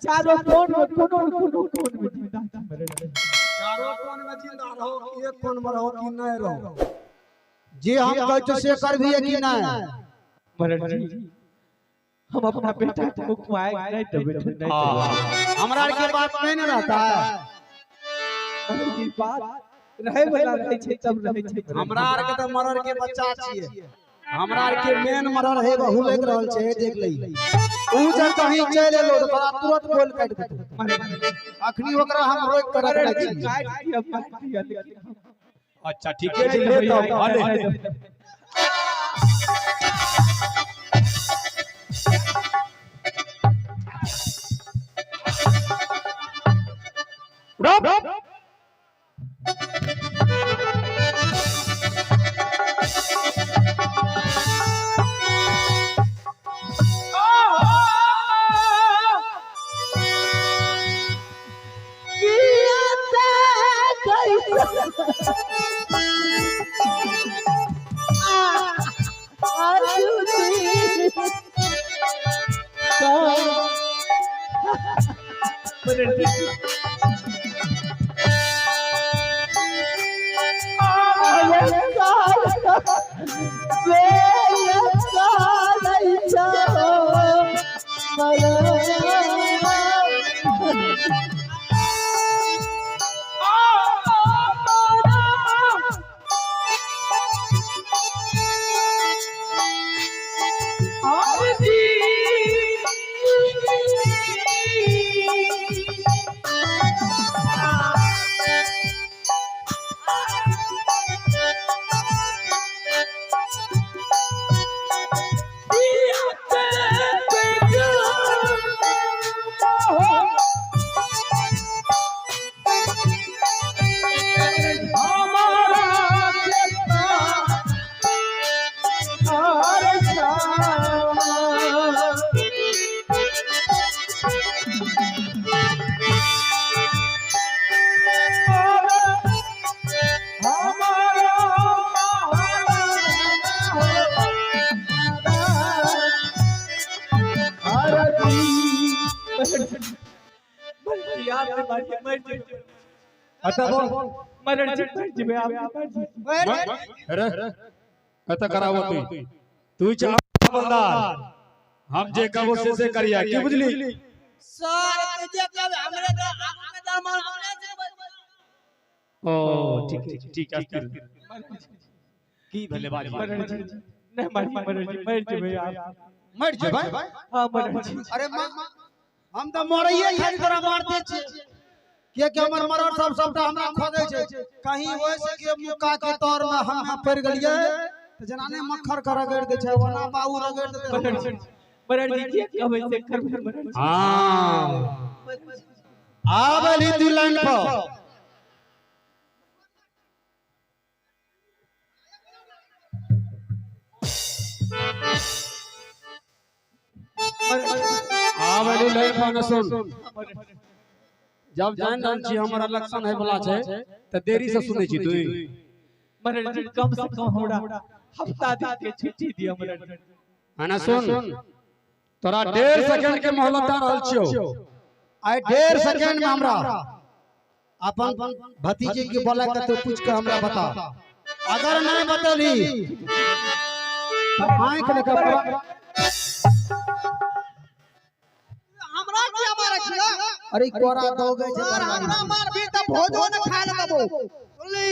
चारो कोन में कोनो न कोनो कोन में जिंदा छी मरर जी। चारो कोन में जिंदा रहो कि एक कोन में रहो कि नहीं रहो, जे हम कहै छियौ से करबिहे कि नहीं? मरर जी हम अपना बेटा के मुख में आग नहीं देबै, नहीं देबै। हमरा आर के बात नहीं ने रहता है। मरर जी बात रहे वाला रहै छै तब रहै छै। हमरा आर के तऽ मरर के बच्चा छियै, हमरा आर के मेन मरर हे बहु लागि रहल छै, हे देख लही। ऊ जे कहीं चलि एलो तऽ तोरा तुरंत बोल काटि देतौ। अखनी ओकरा हम रोकि कऽ रखने मरर जी छियै। काटि दिअ, मारि दिअ, लेकिन हम अच्छा ठीके छै, ले तब भले। रुक। अच्छा बोल। मरर जी मर जेबै आप, मर जेबै। अरे कत कराबो तू, तू चाह बलदार, हम जे कहबो से करिया, की बुझली? सर तू जे कहबै हमरे तऽ आगू में तऽ हमर हमरे से ओ ठीक ठीक ठीक अस्थिर। की भेलै बाजी? मरर जी नहीं मारी, मरर जी मर जेबै आप। मरि जेबै? हाँ मरर जी। अरे माँ, हम तऽ मरैये खाली तोरा मारते छियै, कियाकि हमर मरर सब सबटा हमरा खोजै छै। कहीं ओहि से के मुक्का के तर में हम पड़ि गेलियै तऽ जेना नहि मक्खर के रगड़ि दै छै ओना बाबू रगड़ि देतै मरर हमरा। जी, मरर जी जे कहबै से करबै मरर जी। हाँ आब अली तू लाइन पर। आब अली लाइन पर न सुन, जब जान रहल छी हमर इलेक्शन होय वाला छै तऽ देरी से सुनै छी तू। मरर जी कम से कम हमरा हफ्ता दिन के छुट्टी दिअ मरर जी। है ना सुन, तोरा 1.5 सेकंड के मोहलत दऽ रहल छियौ। आइ 1.5 सेकंड में हमरा अपन भतीजी के बोला के तू पूछ के हमरा बता, अगर नहीं बतली तो आंख लेके हमरा किया मारै छियै? अरे कोरा दौगै छै सर, बरबादी। हमरा मारबी तऽ भोजो ने खाय लए देबौ। सुनली?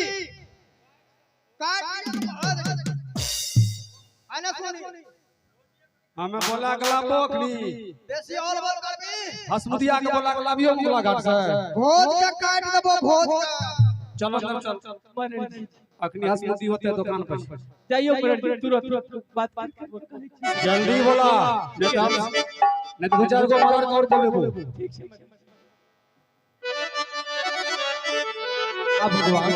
काट आने सुनी। हमें बोला के लाबो अखनी। बेसी और बोल करबी। हसमुदिया के बोला के लाबियो मुगला घाट से। भोज के काट देबो, भोज के। चलो चल चल। मरर जी अखनी हसमुदी होते दुकान पर। जाइयो मरर जी, तुरंत तुरंत बात करबो कहै छी। जल्दी बोला, नहीं तो हम नहीं तो दू चार गो मरर और बोलेबो। ठीक छै मरर जी। आ भगवान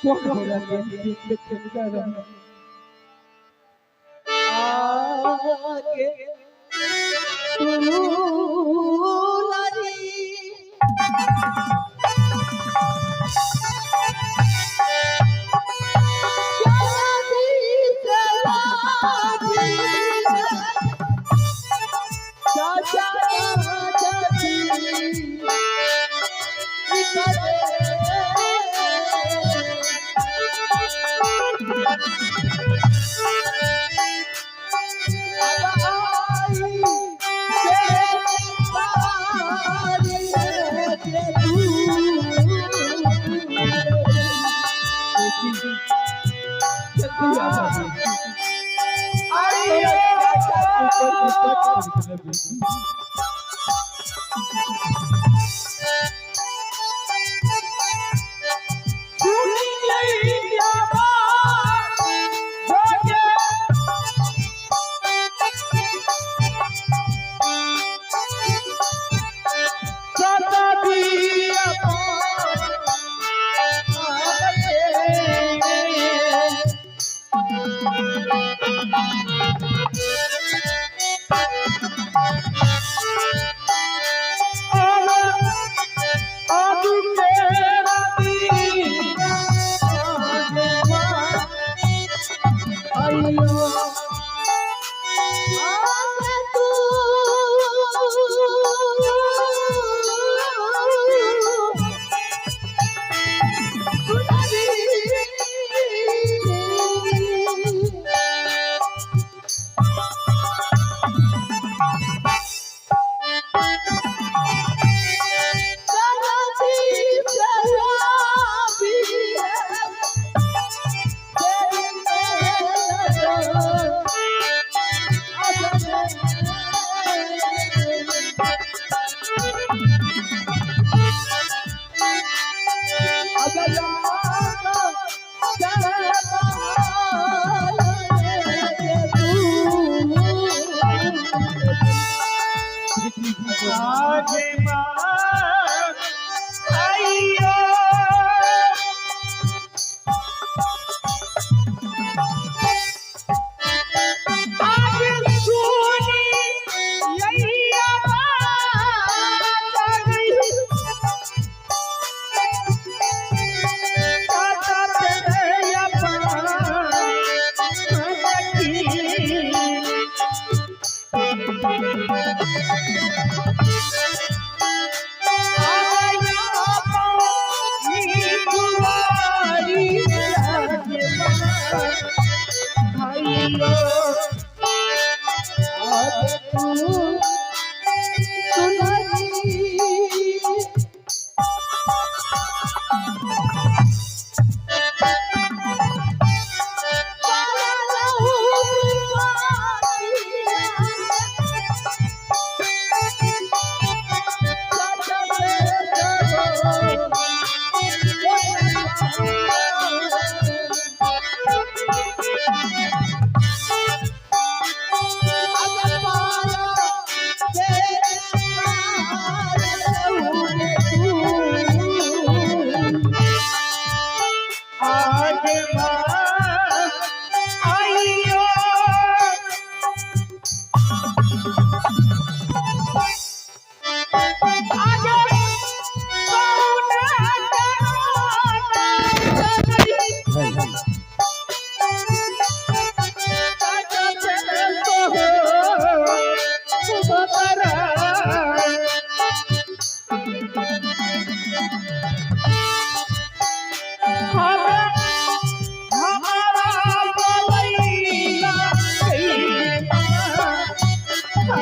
कोन हमरा के दिन देखै जा रहल आगे तुलरी चाचा।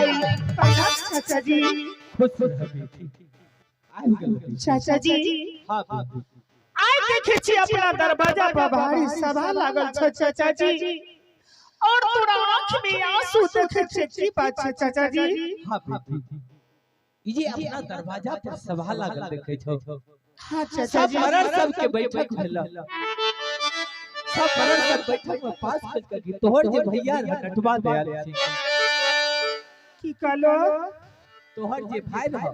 चाचा जी चाचा जी आइ देखे छी अपना दरवाजा पर भारी सभा लागल छै चाचा जी और तोरा आँख में आंसू देखे छी की बात छै चाचा जी? हां बेटी, ई जे अपना दरवाजा पर सभा लागल देखे छौ। हां चाचा जी, सब मरर सब के बैठक भेल, सब मरर सब बैठक में पास कर के तोहर जे भैया नटवा दयाल छै। की कहलो? तोहर जे भाई रह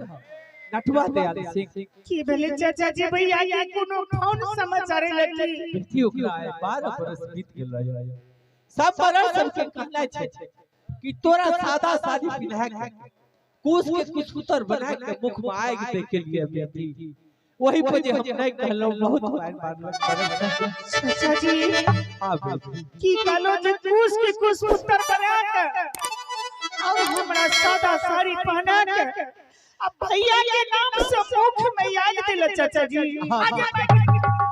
नटवा दयाल सिंह। की भेले चाचा जी? भैया के कोनो फोन समाचार लगी? बेटी ओकरा 12 बरस बीत गेल रहे। सब बरस सब के कहना छै कि तोरा सादा साड़ी पिन्हा के कुश के कुशुतर बना के मुख में आग दे के लिए बेटी, वही पर जे हम नहीं कहलौ बहुत मार मारलक। चाचा जी हां बेटी, की कहलो जे कुश के कुशुतर बना के और हमरा सादा साड़ी पहना के अब भैया के नाम से मुख में याद दिला चाचा जी। आगे